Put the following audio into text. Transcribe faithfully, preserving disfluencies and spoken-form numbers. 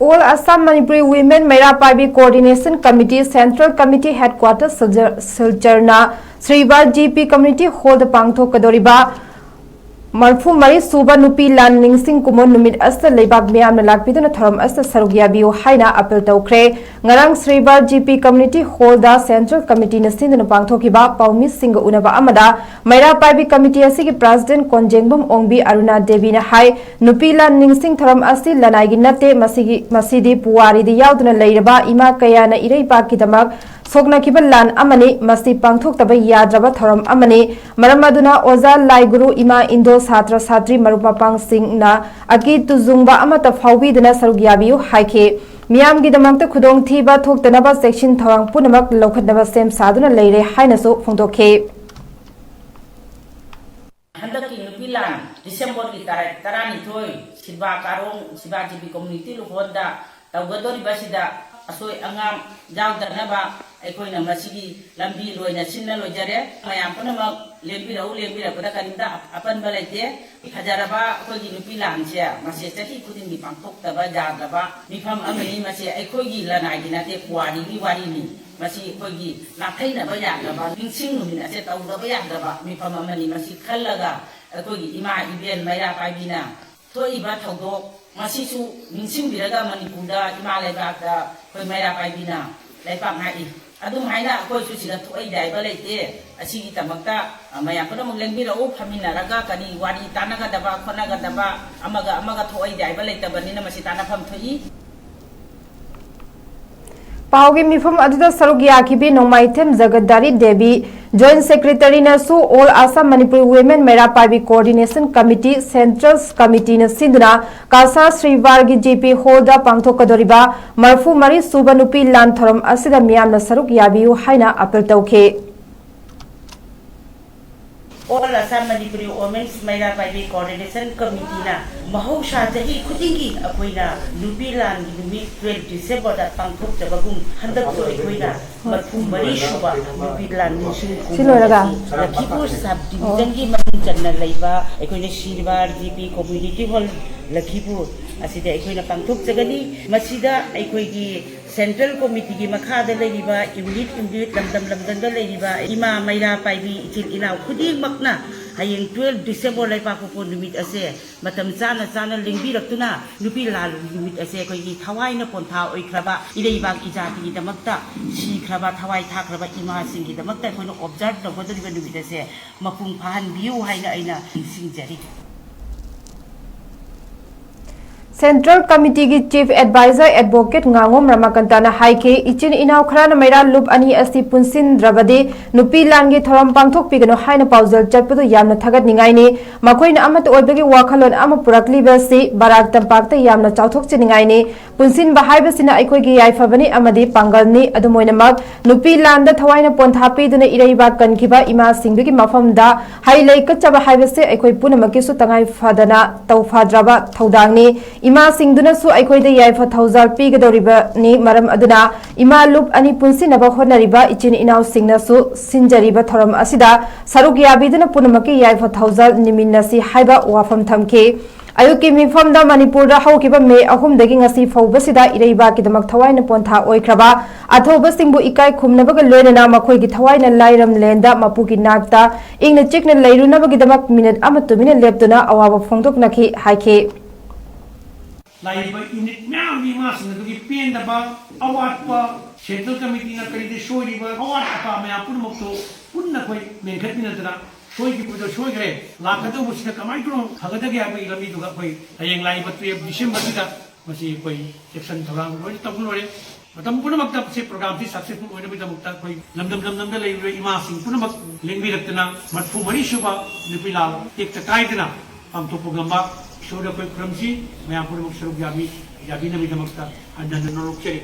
All Assam Manipuri Women Meira Paibi Coordination Committee Central Committee Headquarters Silchar, ꯁꯤꯜꯆꯔꯅ ꯁ꯭ꯔꯤꯕꯥ G P Community Hallꯗ ꯄꯥꯡꯊꯣꯛꯀꯗꯧꯔꯤꯕ ꯃꯔꯤꯐꯨ ꯃꯔꯤ ꯁꯨꯕ ꯅꯨꯄꯤ ꯂꯥꯟ ꯅꯤꯡꯁꯤꯡ ꯀꯨꯝꯑꯣꯟ ꯅꯨꯃꯤꯠ ꯑꯁꯤꯗ ꯂꯩꯕꯥꯛ ꯃꯤꯌꯥꯝꯅ ꯂꯥꯛꯄꯤꯗꯨꯅ ꯊꯧꯔꯝ ꯑꯁꯤꯗ ꯁꯔꯨꯛ ꯌꯥꯕꯤꯌꯨ ꯍꯥꯏꯅ appeal ꯇꯧꯈ꯭ꯔꯦ꯫ ꯉꯔꯥꯡ ꯁ꯭ꯔꯤꯕꯥ ꯖꯤ ꯄꯤ Community Hallꯗ Central Committeeꯅ ꯁꯤꯟꯗꯨꯅ ꯄꯥꯡꯊꯣꯛꯈꯤꯕ ꯄꯥꯎꯃꯤꯁꯤꯡꯒ ꯎꯅꯕ ꯑꯃꯗ ꯃꯩꯔꯥ ꯄꯥꯏꯕꯤ Committee ꯑꯁꯤꯒꯤ President ꯀꯣꯟꯖꯦꯡꯕꯝ ꯑꯣꯡꯕꯤ ꯑꯔꯨꯅꯥ ꯗꯦꯕꯤꯅ ꯍꯥꯏ, ꯅꯨꯄꯤ ꯂꯥꯟ ꯅꯤꯡꯁꯤꯡ ꯊꯧꯔꯝ ꯑꯁꯤ ꯂꯅꯥꯏꯒꯤ ꯅꯠꯇꯦ, ꯃꯁꯤꯒꯤ, ꯃꯁꯤꯗꯤ ꯄꯨꯋꯥꯔꯤꯗ ꯌꯥꯎꯗꯨꯅ ꯂꯩꯔꯕ ꯏꯃꯥ ꯀꯌꯥꯅ ꯏꯔꯩꯄꯥꯛꯀꯤꯗꯃꯛ ꯁꯣꯛꯅꯈꯤꯕ ꯂꯥꯟ ꯑꯃꯅꯤ꯫ ꯃꯁꯤ ꯄꯥꯡꯊꯣꯛꯇꯕ ꯌꯥꯗ꯭ꯔꯕ ꯊꯧꯔꯝ ꯑꯃꯅꯤ꯫ ꯃꯔꯝ ꯑꯗꯨꯅ ꯑꯣꯖꯥ ꯂꯥꯏ ꯒꯨꯔꯨ ꯏꯃꯥ ꯏꯟꯗꯣ ꯁꯥꯇ꯭ꯔ ꯁꯥꯇ꯭ꯔꯤ ꯃꯔꯨꯞ ꯃꯄꯥꯡꯁꯤꯡꯅ ꯑꯀꯤ ꯇꯨꯖꯨꯡꯕ ꯑꯃꯠꯇ ꯐꯥꯎꯕꯤꯗꯅ ꯁꯔꯨꯛ ꯌꯥꯕꯤꯌꯨ ꯍꯥꯏꯈꯤ꯫ ꯃꯤꯌꯥꯝꯒꯤꯗꯃꯛꯇ ꯈꯨꯗꯣꯡꯊꯤꯕ ꯊꯣꯛꯇꯅꯕ ꯆꯦꯛꯁꯤꯟ ꯊꯧꯔꯥꯡ ꯄꯨꯝꯅꯃꯛ ꯂꯧꯈꯠꯅꯕ ꯁꯦꯝ ꯁꯥꯗꯨꯅ ꯂꯩꯔꯦ ꯍꯥꯏꯅꯁꯨ ꯐꯣꯡꯗꯣꯛꯈꯤ꯫ ꯍꯟꯗꯛꯀꯤ ꯅꯨꯄꯤ ꯂꯥꯟ ꯗꯤꯁꯦꯝꯕꯔꯒꯤ ꯇꯥꯔꯤꯛ ꯇꯔꯥꯅꯤꯊꯣꯏ ꯁꯤꯕꯥ ꯀꯥꯔꯣꯡ ꯁꯤꯕꯥ ꯖꯤ ꯄꯤ Community Hallꯗ ꯇꯧꯒꯗꯧꯔꯤꯕꯁꯤꯗ ꯑꯁꯣꯏ ꯑꯉꯥꯝ ꯌꯥꯎꯗꯅꯕ ꯑꯩꯈꯣꯏꯅ ꯃꯁꯤꯒꯤ ꯂꯝꯕꯤ ꯂꯣꯏꯅ ꯁꯤꯟꯅ ꯂꯣꯏꯖꯔꯦ꯫ ꯃꯌꯥꯝ ꯄꯨꯝꯅꯃꯛ ꯂꯦꯡꯕꯤꯔꯛꯎ, ꯂꯦꯡꯕꯤꯔꯛꯄꯗ ꯀꯔꯤꯝꯇ ꯑꯄꯟꯕ ꯂꯩꯇꯦ꯫ ꯐꯖꯔꯕ ꯑꯩꯈꯣꯏꯒꯤ ꯅꯨꯄꯤ ꯂꯥꯟꯁꯦ ꯃꯁꯤ ꯆꯍꯤ ꯈꯨꯗꯤꯡꯒꯤ ꯄꯥꯡꯊꯣꯛꯇꯕ ꯌꯥꯗ꯭ꯔꯕ ꯃꯤꯐꯝ ꯑꯃꯅꯤ꯫ ꯃꯁꯤ ꯑꯩꯈꯣꯏꯒꯤ ꯂꯅꯥꯏꯒꯤ ꯅꯠꯇꯦ, ꯄꯨꯋꯥꯔꯤꯒꯤ ꯋꯥꯔꯤꯅꯤ꯫ ꯃꯁꯤ ꯑꯩꯈꯣꯏꯒꯤ ꯅꯥꯊꯩꯅꯕ ꯌꯥꯗ꯭ꯔꯕ ꯅꯤꯡꯁꯤꯡ ꯅꯨꯃꯤꯠ ꯑꯁꯦ ꯇꯧꯗꯕ ꯌꯥꯗ꯭ꯔꯕ ꯃꯤꯐꯝ ꯑꯃꯅꯤ꯫ ꯃꯁꯤ ꯈꯜꯂꯒ ꯑꯩꯈꯣꯏꯒꯤ ꯏꯃꯥ ꯏꯕꯦꯟ ꯃꯩꯔꯥ ꯄꯥꯏꯕꯤꯅ ꯊꯣꯛꯏꯕ ꯊꯧꯗꯣꯛ ꯃꯁꯤꯁꯨ ꯅꯤꯡꯁꯤꯡꯕꯤꯔꯒ ꯃꯅꯤꯄꯨꯔꯗ ꯏꯃꯥ ꯂꯩꯕꯥꯛꯇ ꯑꯩꯈꯣꯏ ꯃꯩꯔꯥ ꯄꯥꯏꯕꯤꯅ ꯂꯩꯄꯥꯛ ꯉꯥꯛꯏ꯫ ꯑꯗꯨꯝ ꯍꯥꯏꯅ ꯑꯩꯈꯣꯏꯁꯨ ꯁꯤꯗ ꯊꯣꯛꯏꯗ ꯍꯥꯏꯕ ꯂꯩꯇꯦ꯫ ꯑꯁꯤꯒꯤꯗꯃꯛꯇ, ꯑ, ꯃꯌꯥꯝ ꯄꯨꯝꯅꯃꯛ ꯂꯦꯡꯕꯤꯔꯛꯎ, ꯐꯝꯃꯤꯟꯅꯔꯒ ꯀꯔꯤ ꯋꯥꯔꯤ ꯇꯥꯟꯅꯒꯗꯕ, ꯈꯣꯠꯅꯒꯗꯕ, ꯑꯃꯒ ꯑꯃꯒ ꯊꯣꯛꯏꯗ ꯍꯥꯏꯕ ꯂꯩꯇꯕꯅꯤꯅ ꯃꯁꯤ ꯇꯥꯟꯅꯐꯝ ꯊꯣꯛꯏ꯫ ꯄꯥꯎꯒꯤ ꯃꯤꯐꯝ ꯑꯗꯨꯗ ꯁꯔꯨꯛ ꯌꯥꯈꯤꯕꯤ ꯅꯣꯡꯃꯥꯏꯊꯦꯝ ꯖꯒꯠꯗꯥꯔꯤ Devi, Joint Secretaryꯅꯁꯨ All Assam Manipuri Women Meira Paibi Coordination Committee Central Committeeꯅ ꯁꯤꯟꯗꯨꯅ ꯀꯥꯁꯥ ꯁ꯭ꯔꯤꯕꯥꯔꯒꯤ ꯖꯤ ꯄꯤ Hallꯗ ꯄꯥꯡꯊꯣꯛꯀꯗꯧꯔꯤꯕ ꯃꯔꯤꯐꯨ ꯃꯔꯤ ꯁꯨꯕ ꯅꯨꯄꯤ ꯂꯥꯟ ꯊꯧꯔꯝ ꯑꯁꯤꯗ ꯃꯤꯌꯥꯝꯅ ꯁꯔꯨꯛ ꯌꯥꯕꯤꯌꯨ ꯍꯥꯏꯅ appeal ꯇꯧꯈꯤ꯫ All Assam Manipuri Women's ꯃꯩꯔꯥ Paibi Coordination Committeeꯅ ꯃꯍꯧꯁꯥ ꯆꯍꯤ ꯈꯨꯗꯤꯡꯒꯤ ꯑꯩꯈꯣꯏꯅ ꯅꯨꯄꯤ ꯂꯥꯟꯒꯤ ꯅꯨꯃꯤꯠ twelve Decemberꯗ ꯄꯥꯡꯊꯣꯛꯆꯕꯒꯨꯝ, ꯍꯟꯗꯛꯁꯨ ꯑꯩꯈꯣꯏꯅ ꯃꯔꯤꯐꯨ ꯃꯔꯤ ꯁꯨꯕ ꯅꯨꯄꯤ ꯂꯥꯟ ꯅꯤꯡꯁꯤꯡ ꯁꯤ ꯂꯣꯏꯔꯒ? ꯀꯨꯝꯑꯣꯟ ꯑꯁꯤ ꯂꯈꯤꯄꯨꯔ Sub Divisionꯒꯤ ꯃꯅꯨꯡ ꯆꯟꯅ ꯂꯩꯕ ꯑꯩꯈꯣꯏꯅ ꯁꯤꯔꯕꯥꯔ ꯖꯤ ꯄꯤ Community Hall ꯂꯈꯤꯄꯨꯔ ꯑꯁꯤꯗ ꯑꯩꯈꯣꯏꯅ ꯄꯥꯡꯊꯣꯛꯆꯒꯅꯤ꯫ ꯃꯁꯤꯗ ꯑꯩꯈꯣꯏꯒꯤ ꯁꯦꯟꯇ꯭ꯔꯦꯜ ꯀꯣꯃꯤꯇꯤꯒꯤ ꯃꯈꯥꯗ ꯂꯩꯔꯤꯕ ꯌꯨꯅꯤꯠ ꯌꯨꯅꯤꯠ, ꯂꯝꯗꯝ ꯂꯝꯗꯝꯗ ꯂꯩꯔꯤꯕ ꯏꯃꯥ ꯃꯩꯔꯥ ꯄꯥꯏꯕꯤ ꯏꯆꯤꯜ ꯏꯅꯥꯎ ꯈꯨꯗꯤꯡꯃꯛꯅ ꯍꯌꯦꯡ ꯇꯨꯋꯦꯜꯐ ꯗꯤꯁꯦꯝꯕꯔ ꯂꯩꯄꯥꯛꯄꯣꯛꯄ ꯅꯨꯃꯤꯠ ꯑꯁꯦ ꯃꯇꯝ ꯆꯥꯅ ꯆꯥꯅ ꯂꯦꯡꯕꯤꯔꯛꯇꯨꯅ, ꯅꯨꯄꯤ ꯂꯥꯜꯂꯨꯕꯤ ꯅꯨꯃꯤꯠ ꯑꯁꯦ ꯑꯩꯈꯣꯏꯒꯤ ꯊꯋꯥꯏꯅ ꯄꯣꯟꯊꯥ ꯑꯣꯏꯈ꯭ꯔꯕ ꯏꯔꯩꯕꯥꯛ ꯏꯖꯥꯇꯤꯒꯤꯗꯃꯛꯇ ꯁꯤꯈ꯭ꯔꯕ, ꯊꯋꯥꯏ ꯊꯥꯈ꯭ꯔꯕ ꯏꯃꯥꯁꯤꯡꯒꯤꯗꯃꯛꯇ ꯑꯩꯈꯣꯏꯅ ꯑꯣꯕꯖꯥꯔꯚ ꯇꯧꯒꯗꯧꯔꯤꯕ ꯅꯨꯃꯤꯠ ꯑꯁꯦ ꯃꯄꯨꯡ ꯐꯥꯍꯟꯕꯤꯌꯨ ꯍꯥꯏꯅ ꯑꯩꯅ ꯅꯤꯡꯁꯤꯡꯖꯔꯤ꯫ ꯁꯦꯟꯇ꯭ꯔꯦꯜ ꯀꯃꯤꯇꯤꯒꯤ ꯆꯤꯐ ꯑꯦꯗꯚꯥꯏꯖꯔ ꯑꯦꯗꯚꯣꯀꯦꯠ ꯉꯥꯉꯣꯝ ꯔꯃꯥꯀꯟꯇꯅ ꯍꯥꯏꯈꯤ, ꯏꯆꯤꯟ ꯏꯅꯥꯎ ꯈꯔꯅ ꯃꯩꯔꯥ ꯂꯨꯞ ꯑꯅꯤ ꯑꯁꯤ ꯄꯨꯟꯁꯤꯟꯗ꯭ꯔꯕꯗꯤ ꯅꯨꯄꯤ ꯂꯥꯟꯒꯤ ꯊꯧꯔꯝ ꯄꯥꯡꯊꯣꯛꯄꯤꯒꯅꯨ ꯍꯥꯏꯅ ꯄꯥꯎꯖꯦꯜ ꯆꯠꯄꯗꯨ ꯌꯥꯝꯅ ꯊꯥꯒꯠꯅꯤꯡꯉꯥꯏꯅꯤ꯫ ꯃꯈꯣꯏꯅ ꯑꯃꯠꯇ ꯑꯣꯏꯕꯒꯤ ꯋꯥꯈꯜꯂꯣꯟ ꯑꯃ ꯄꯨꯔꯛꯂꯤꯕ ꯑꯁꯤ ꯕꯔꯥꯛ ꯇꯝꯄꯥꯛꯇ ꯌꯥꯝꯅ ꯆꯥꯎꯊꯣꯛꯆꯅꯤꯡꯉꯥꯏꯅꯤ꯫ ꯄꯨꯟꯁꯤꯟꯕ ꯍꯥꯏꯕꯁꯤꯅ ꯑꯩꯈꯣꯏꯒꯤ ꯌꯥꯏꯐꯕꯅꯤ ꯑꯃꯗꯤ ꯄꯥꯡꯒꯜꯅꯤ꯫ ꯑꯗꯨꯝ ꯑꯣꯏꯅꯃꯛ, ꯅꯨꯄꯤ ꯂꯥꯟꯗ ꯊꯋꯥꯏꯅ ꯄꯣꯟꯊꯥ ꯄꯤꯗꯨꯅ ꯏꯔꯩꯕꯥꯛ ꯀꯟꯈꯤꯕ ꯏꯃꯥꯁꯤꯡꯗꯨꯒꯤ ꯃꯐꯝꯗ ꯍꯩ ꯂꯩ ꯀꯠꯆꯕ ꯍꯥꯏꯕꯁꯤ ꯑꯩꯈꯣꯏ ꯄꯨꯝꯅꯃꯛꯀꯤꯁꯨ ꯇꯉꯥꯏ ꯐꯗꯅ ꯇꯧꯐꯗ꯭ꯔꯕ ꯊꯧꯗꯥꯡꯅꯤ꯫ ꯏꯃꯥꯁꯤꯡꯗꯨꯅꯁꯨ ꯑꯩꯈꯣꯏꯗ ꯌꯥꯏꯐ ꯊꯧꯖꯥꯜ ꯄꯤꯒꯗꯧꯔꯤꯕꯅꯤ꯫ ꯃꯔꯝ ꯑꯗꯨꯅ, ꯏꯃꯥ ꯂꯨꯞ ꯑꯅꯤ ꯄꯨꯟꯁꯤꯟꯅꯕ ꯍꯣꯠꯅꯔꯤꯕ ꯏꯆꯤꯟ ꯏꯅꯥꯎꯁꯤꯡꯅꯁꯨ ꯁꯤꯟꯖꯔꯤꯕ ꯊꯧꯔꯝ ꯑꯁꯤꯗ ꯁꯔꯨꯛ ꯌꯥꯕꯤꯗꯨꯅ ꯄꯨꯝꯅꯃꯛꯀꯤ ꯌꯥꯏꯐ ꯊꯧꯖꯥꯜ ꯅꯤꯃꯤꯟꯅꯁꯤ ꯍꯥꯏꯕ ꯋꯥꯐꯝ ꯊꯝꯈꯤ꯫ ꯑꯌꯨꯛꯀꯤ ꯃꯤꯐꯝꯗ ꯃꯅꯤꯄꯨꯔꯗ ꯍꯧꯈꯤꯕ ꯃꯦ ꯑꯍꯨꯝꯗꯒꯤ ꯉꯁꯤ ꯐꯥꯎꯕꯁꯤꯗ ꯏꯔꯩꯕꯥꯛꯀꯤꯗꯃꯛ ꯊꯋꯥꯏꯅ ꯄꯣꯟꯊꯥ ꯑꯣꯏꯈ꯭ꯔꯕ ꯑꯊꯧꯕꯁꯤꯡꯕꯨ ꯏꯀꯥꯏ ꯈꯨꯝꯅꯕꯒ ꯂꯣꯏꯅꯅ ꯃꯈꯣꯏꯒꯤ ꯊꯋꯥꯏꯅ ꯂꯥꯏꯔꯝꯂꯦꯟꯗ ꯃꯄꯨꯒꯤ ꯅꯥꯛꯇ ꯏꯪꯅ ꯆꯤꯛꯅ ꯂꯩꯔꯨꯅꯕꯒꯤꯗꯃꯛ ꯃꯤꯅꯤꯠ ꯑꯃ ꯇꯨꯃꯤꯟꯅ ꯂꯦꯞꯇꯨꯅ ꯑꯋꯥꯕ ꯐꯣꯡꯗꯣꯛꯅꯈꯤ ꯍꯥꯏꯈꯤ꯫ ꯂꯥꯛꯏꯕ ꯌꯨꯅꯤꯠ ꯃꯌꯥꯝꯒꯤ ꯏꯃꯥꯁꯤꯡ ꯑꯗꯨꯒꯤ ꯄꯦꯟꯗꯕ, ꯑꯋꯥꯠꯄ, ꯁꯦꯟꯇ꯭ꯔꯦꯜ ꯀꯃꯤꯇꯤꯅ ꯀꯔꯤꯗ ꯁꯣꯏꯔꯤꯕ, ꯑꯋꯥꯠ ꯑꯄꯥ ꯃꯌꯥꯝ ꯄꯨꯝꯅꯃꯛꯇꯨ ꯄꯨꯟꯅ ꯑꯩꯈꯣꯏ ꯃꯦꯟꯈꯠꯃꯤꯟꯅꯗꯅ ꯁꯣꯏꯈꯤꯕꯗꯣ ꯁꯣꯏꯈ꯭ꯔꯦ, ꯂꯥꯛꯀꯗꯧꯕꯁꯤꯗ ꯀꯃꯥꯏꯅ ꯇꯧꯅ ꯐꯒꯗꯒꯦ ꯍꯥꯏꯕꯒꯤ ꯂꯝꯕꯤꯗꯨꯒ ꯑꯩꯈꯣꯏ ꯍꯌꯦꯡ ꯂꯥꯛꯏꯕ ꯇꯨꯌꯦꯜꯐ ꯗꯤꯁꯦꯝꯕꯔꯁꯤꯗ ꯃꯁꯤ ꯑꯩꯈꯣꯏ ꯆꯦꯛꯁꯤꯟ ꯊꯧꯔꯥꯡ ꯂꯣꯏꯅ ꯇꯧꯕ ꯂꯣꯏꯔꯦ꯫ ꯃꯇꯝ ꯄꯨꯝꯅꯃꯛꯇ ꯃꯁꯤ ꯄ꯭ꯔꯣꯒ꯭ꯔꯥꯝꯁꯤ ꯁꯛꯁꯦꯁꯐꯨꯜ ꯑꯣꯏꯅꯕꯒꯤꯗꯃꯛꯇ ꯑꯩꯈꯣꯏ ꯂꯝꯗꯝ ꯂꯝꯗꯝꯗ ꯂꯩꯔꯤꯕ ꯏꯃꯥꯁꯤꯡ ꯄꯨꯝꯅꯃꯛ ꯂꯦꯡꯕꯤꯔꯛꯇꯅ ꯃꯔꯤꯐꯨ ꯃꯔꯤ ꯁꯨꯕ ꯅꯨꯄꯤ ꯂꯥꯜ ꯇꯦꯛꯇ ꯀꯥꯏꯗꯅ ꯄꯥꯡꯊꯣꯛꯄ ꯉꯝꯕ ꯏꯁꯣꯔꯗ ꯑꯩꯈꯣꯏ ꯈꯨꯔꯨꯝꯁꯤ꯫ ꯃꯌꯥꯝ ꯄꯨꯝꯅꯃꯛ ꯁꯔꯨꯛ ꯌꯥꯕꯤ ꯌꯥꯕꯤꯅꯕꯒꯤꯗꯃꯛꯇ ꯍꯟꯅ ꯍꯟꯅ ꯅꯣꯂꯣꯛꯆꯔꯤ꯫